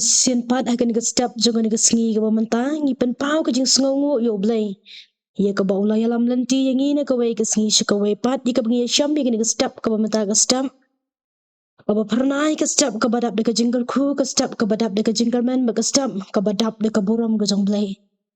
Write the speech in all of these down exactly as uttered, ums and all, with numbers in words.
Shisien pat ha kane ka step jong kane ka sngi kaba mynta, ngi pynpaw ka jingsngewnguh ïa U Blei ïa kaba u la ïalam lynti ïa ngi na kawei ka sngi sha kawei pat, ïa kaba ngi ïashem ïa kane ka step kaba mynta, ka step kaba phyrnai, ka step kaba dap da ka jingkyrkhu, ka step kaba dap da ka jingkyrmen, bad ka step kaba dap da ka burom ka jong U Blei.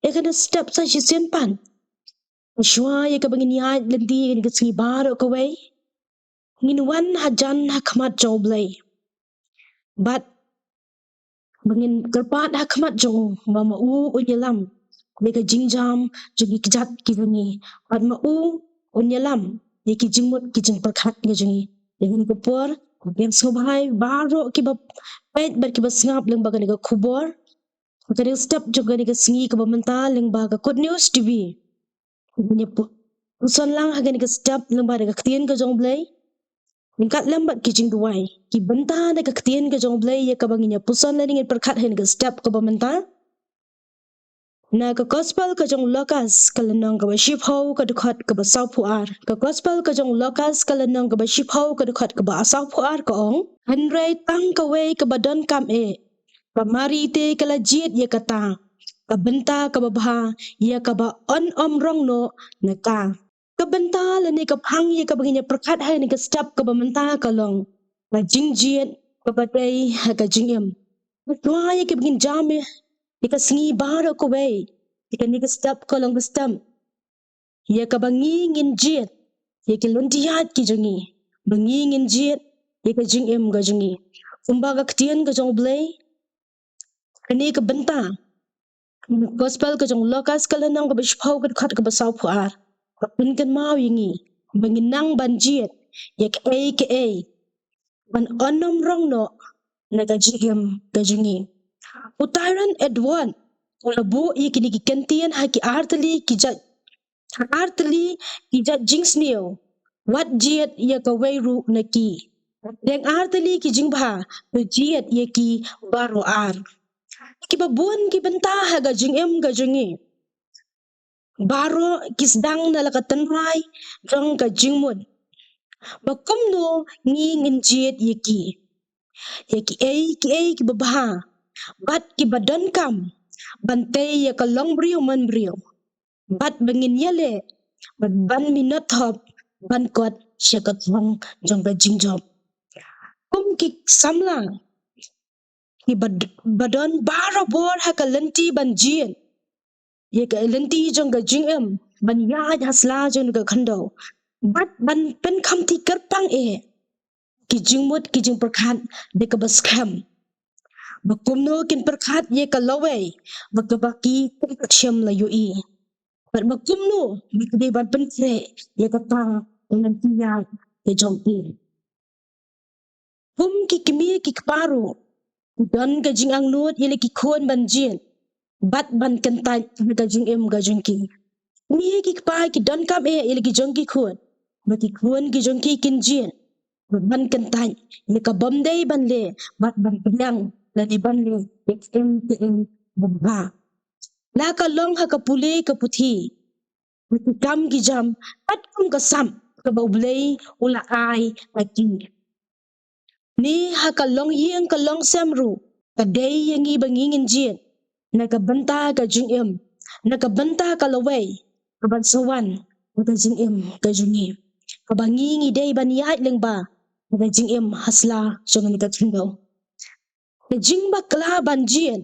Ïa kane ka step sa shisien pat, shuwa ïa kaba ngin ïaid lynti ïa kane ka sngi baroh kawei, ngin wan hajan ha khmat jong U Blei. Bad ba ngin kyrpad ha khmat jong u, ba ma u un ïalam ïa ka jingjam jong ki kjat ki jong ngi, bad ma u un ïalam ïa ki jingmut ki jingpyrkhat ki jong ngi. Ïa kane ka por, ngin sngewbha baroh kiba peit bad kiba sngap lyngba kane ka khubor, kane ka step jong kane ka sngi kaba mynta lyngba ka Good News T V. Ngin ïa pu-, puson lang ha kane ka step lyngba da ka ktien ka jong U Blei. Ngin kat lem bad ki jingduwai, ki bynta na ka ktien ka jong U Blei ïa kaba ngin ïa puson lane ngin pyrkhat ha kane ka step kaba mynta. Na ka Gospel ka jong u Lukas, ka lynnong kaba shiphew, ka dkhot kaba sawphew ar. Ka Gospel ka jong u Lukas, ka lynnong kaba shiphew, ka dkhot kaba sawphew ar, ka ong: Hynrei tang kawei kaba donkam eh, ka Mari te ka la jied ïa kata ka bynta kaba bha ïa kaba yn ym rong noh na ka. Ka bynta lane ka phang ïa kaba ngin ïa pyrkhat ha kane ka step kaba mynta ka long ka jingjied kaba dei ha ka jingim. Shuwa ïa kaba ngin jam ïa ka sngi baroh kawei, ïa kane ka step ka long ka step ïa kaba ngi ngin jied ïa ki lynti ïaid ki jong ngi, ba ngi ngin jied ïa ka jingim ka jong ngi. Kumba ka ktien ka jong U Blei, kane ka bynta, Gospel ka jong u Lukas, ka lynnong kaba shiphew, ka dkhot kaba sawphew ar, ka pynkynmaw ïa ngi ba ngin nang ban jied ïa kaei kaei ban yn ym rong noh na ka jingim ka jong ngi. U Tyrone Edward u la buh ïa kine ki kyntien ha ki artylli ki jait, ha artylli ki jait jingsniew: Wat jied ïa kawei ruh na ki. Dang artylli ki jingbha, to jied ïa ki baroh ar. Kiba bun ki bynta ha ka jingim ka jong ngi, baroh ki sdang na la ka tynrai jong ka jingmut. Ba kumno ngi ngin jied ïa ki, ïa kiei kiei kiba bha bad kiba donkam ban tei ïa ka longbriew manbriew, bad ba ngin ïaleh bad ban minot thop ban kot sha ka thong jong ka jingjop. Kum ki samla kiba d-, ba don barabor ha ka lynti ban jied ïa ka lynti jong ka jingim, ban ïaid ha sla jong ka khyndew, bad ban pynkham ti kyrpang eh ki jingmut ki jingpyrkhat da kaba skhem, ba kumno kin pyrkhat ïa ka lawei ba kaba ki kynthei shym la ïohi, bad ba kumno ba ki dei ban pynkhreh ïa kata ka lynti ïaid ka jong ki. Kum ki kmie ki kpa ruh, ki don ka jingangnud ïa la ki khun ban jied bad ban kyntait ha ka jingim ka jong ki. Kmie ki kpa ki donkam eh ïa la ki jong ki khun, ba ki khun ki jong ki kin jied bad ban kyntait ïa ka bym dei ban leh bad ban pdiang lane ban leh ïa kaei kaei ba bha, la ka long ha ka pule ka puthi, ha ki kam ki jam, katkum ka sap kaba U Blei u la ai ha ki. Ne ha ka longïing ka longsem ruh, ka dei ïa ngi ba ngi ngin jied na ka bynta ka jingim, na ka bynta ka lawei kaban sa wan ha ka jingim ka jong ngi, kaba ngi ngi dei ban ïaid lyngba ha ka jingim ha sla jong kane ka khyndew. Ka jingbakla ban jied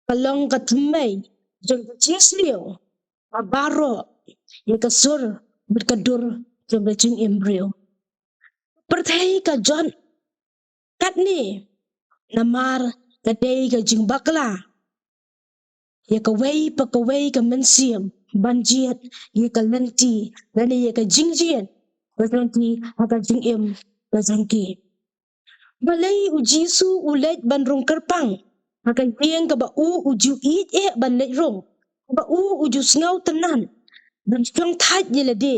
ka long ka thymmei jong ka jingsniew ha baroh ïa ka sur bad ka dur jong ka jingim briew. Pyrthei ka jot katne namar ka dei ka jingbakla ïa kawei pa kawei ka mynsiem ban jied ïa ka lynti lane ïa ka jingjied ka jong ki ha ka jingim ka jong ki. Balei U Jisu u leit ban rung kyrpang ha ka ïing kaba u u ju ïeit eh ban leit rung, kaba u u ju sngewtynnat ban shongthait ïa lade,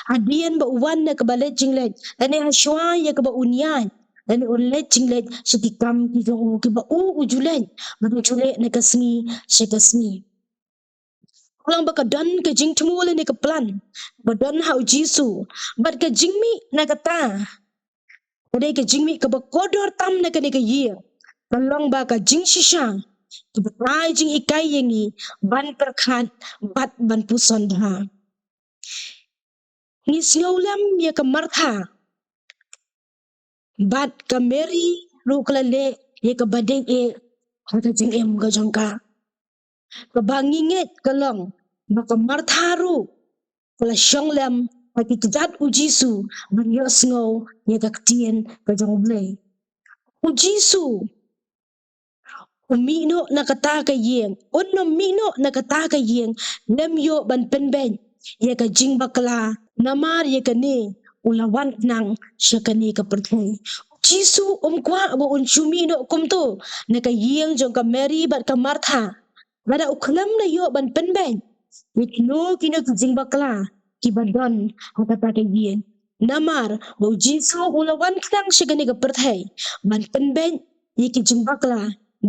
hadien ba u wan na kaba leit jingleit, lane hashwa ïa kaba un ïaid lane un leit jingleit sha ki kam ki jong u, kiba u u ju leit, ba u ju leh na ka sngi sha ka sngi. Ka long ba ka don ka jingthmu lane ka plan ba don ha U Jisu, bad ka jingmih na kata ka dei ka jingmih kaba kordor tam na kane ka ïing. ka long ba ka jingshisha kaba ai jinghikai ïa ngi ban pyrkhat bad ban puson bha. Ngi sngew lem ïa ka Martha bad ka Mary ruh ka la leh ïa kaba dei eh ha ka jingim ka jong ka. Kaba ngi ngeit ka long ba ka Martha ruh ka la shong lem ha ki kjat U Jisu ban ïohsngew ïa ka ktien ka jong U Blei. U Jisu u mih noh na kata ka ïing, un nym mih noh na kata ka ïing lem ïoh ban pynbeit ïa ka jingbakla, namar ïa kane u la wan khnang sha kane ka pyrthei. U Jisu um kwah ba un shu mih noh kumto na ka ïing jong ka Mary bad ka Martha. Lada u khlem da ïoh ban pynbeit ïa kino kino ki jingbakla kiba don ha kata ka ïing. Namar ba U Jisu u la wan khnang sha kane ka pyrthei ban pynbeit ïa ki jingbakla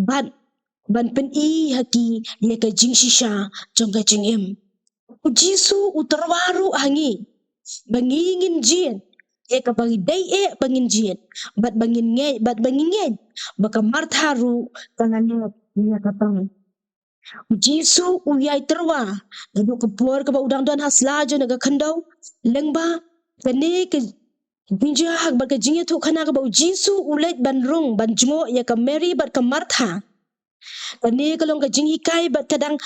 bad ban pyni ha ki ïa ka jingshisha jong ka jingim. U Jisu u tyrwa ruh ha ngi ba ngi ngin jied ïa kaba dei eh ba ngin jied bad ba ngin ngeit bad ba ngin ngeit ba ka Martha ruh ka la leh ïa kata. U Jisu u ïai tyrwa naduh ka por kaba u dang don ha sla jong ka khyndew, lyngba kane ka jingjia bad ka jingïathuhkhana kaba U Jisu u leit ban rung ban jngoh ïa ka Mary bad ka Martha. Kane ka long ka jinghikai bad ka dang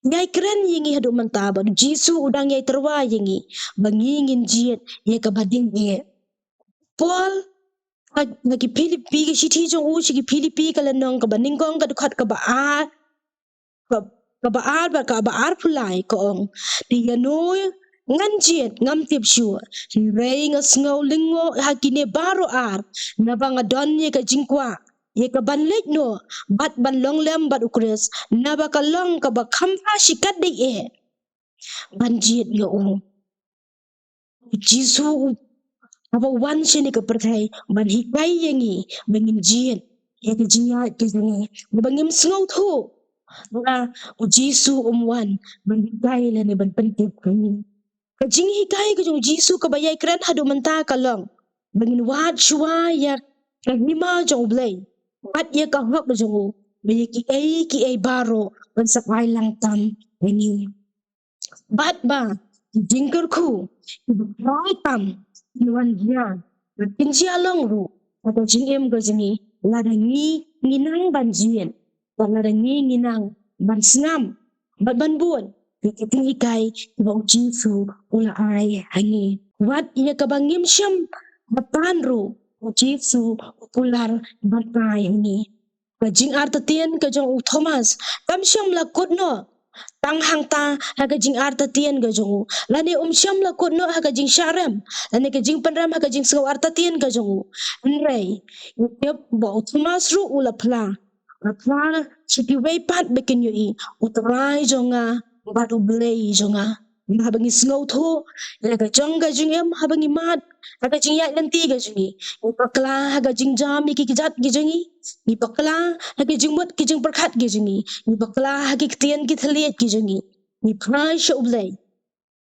ïai kren ïa ngi haduh mynta bad U Jisu u dang ïai tyrwa ïa ngi ba ngi ngin jied ïa kaba dei eh. Paul ha, ha ki Philippi, ka shithi jong u sha ki Philippi ka lynnong kaba nyngkong, ka dkhot kaba ar, ka, kaba ar bad kaba arphew lai ka ong, te ïano ngan jied ngam tip shuh, hynrei nga sngew lyngngoh ha kine baroh ar, naba nga don ïa ka jingkwah ïa ka ban leit noh bad ban long lem bad U Khrist, naba ka long kaba kham bha shikatdei eh ban jied ïa u. U Jisu u, haba u wan shane ka pyrthei ban hikai ïa ngi ba ngin jied ïa ka jingïaid ka jong ngi, ba ngim sngewthuh ba U Jisu um wan ban hikai lane ban pyntip ïa ngi. Ka jinghikai ka jong U Jisu kaba ïai kren haduh mynta ka long ba ngin wad shuwa ïa ka hima jong U Blei bad ïa ka hok jong u, ba ïa kiei kiei baroh ban sa ai lang tam ïa ngi. Bad ba ki jingkyrkhu kiba khraw tam kin wan jia bad kin jia long ruh ha ka jingim ka jong ngi, lada ngi ngi nang ban jied, bad lada ngi ngi nang ban sngap bad ban bud ïa ki jinghikai kiba U Jisu u la ai ha ngi. Wat ïa kaba ngim shym la pan ruh, U Jisu u kular ban ai ha ngi. Ka jingartatien ka jong u Thomas kam shym la kut noh tang hangta ha ka jingartatien ka jong u, lane um shym la kut noh ha ka jingshah rem lane ka jingpynrem ha ka jingsngew artatien ka jong u. Hynrei ngi tip ba u Thomas ruh u la phla, la phla sha kiwei pat ba kin ïohi, U Trai jong nga bad U Blei jong nga. Haba ngi sngewthuh ïa ka jong ka jingim, haba ngi mad ha ka jingïaid lynti ka jong ngi, ngi bakla ha ka jingjam ïa ki kjat ki jong ngi, ngi bakla ha ki jingmut ki jingpyrkhat ki jong ngi, ngi bakla ha ki ktien ki thylliej ki jong ngi, ngi phai sha U Blei.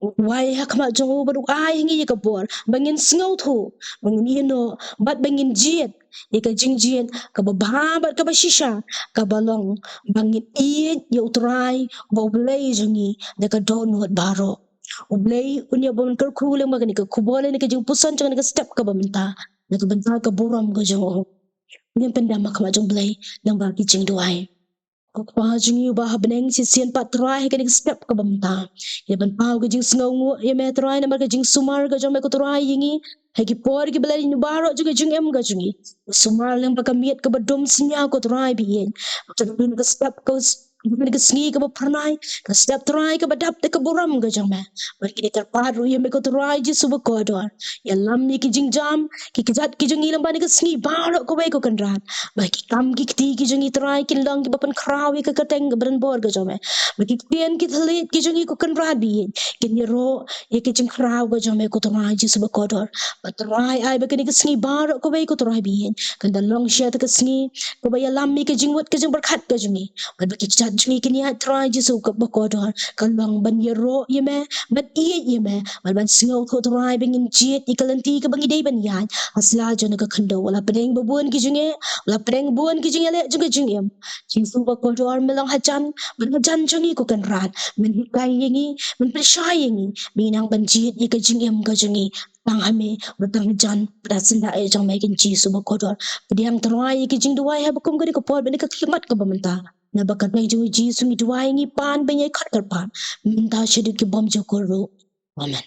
U wai ha khmat jong u bad u ai ha ngi ïa ka bor ba ngin sngewthuh, ba ngin ïehnoh bad ba ngin jied ïa ka jingjied kaba bha bad kaba shisha, kaba long ba ngin ïeit ïa U Trai ba U Blei jong ngi da ka dohnud baroh. U Blei un ïa ban kyrkhu lyngba kane ka khubor lane ka jingpuson jong kane ka step kaba mynta na ka bynta ka burom ka jong u. Ngin pyndem ha khmat jong U Blei lyngba ki jingduwai. Ko Kpa jong ngi uba ha bneng, shisien pat Trai ha kane ka step kaba mynta, ïa ban paw ka jingsngewnguh ïa me Trai namar ka jingsumar ka jong me ko Trai ïa ngi ha ki por kiba la leit baroh jong ka jingim ka jong ngi. Sumar lyngba ka miet kaba dum synñia ko Trai ba ïeit. Ka dum ka step ka s-, ka sngi kaba phyrnai, ka step Trai kaba dap da ka burom ka jong me. Bad ngi kyrpad ruh ïa me ko Trai Jisu ba kordor, ïalam ïa ki jingjam ki kjat ki jong ngi lyngba kane ka sngi baroh kawei ko Kynrad. Ba ki kam ki kti ki jong ngi Trai kin long kiba pynkhraw ïa ka kyrteng kaba donbor ka jong me. Ba ki ktien ki thylliej ki jong ngi ko Kynrad ba ïeit kin ïaroh ïa ka jingkhraw ka jong me ko Trai Jisu ba kordor. Ba Trai ai ba kane ka sngi baroh kawei ko Trai ba ïeit kan da long sha kata ka sngi kaba ïalam ïa ka jingmut ka jingpyrkhat ka jong ngi. Bad ba ki kjat jong ngi kan ïaid Trai Jisu kaba kordor ka long ban ïaroh ïa me, ban ïeit ïa me, ban ban sngewthuh Trai ba ngin jied ïa ka lynti kaba ngi dei ban ïaid. Ha sla jong ka khyndew la pdeng ba bun ki jingeh, la pdeng bun ki jingeh leh jong ka jingim. Jisu ba kordor me long hajan, ban hajan jong ngi ko Kynrad, men hikai ïa ngi, men pynshai ïa ngi, ba ngin nang ban jied ïa ka jingim ka jong ngi. Tang ha me, ba tang hajan, ba da syndah ïa jong me kin Jisu ba kordor. Pdiang Trai ïa ki jingduwai haba kum kane ka por, ba ne ka khmat kaba mynta. Naba kyrteng jong Jisu ngi duwai ngi pan ba ngi khot kyrpad. Mynta sha ki bym jukut ruh. Amen.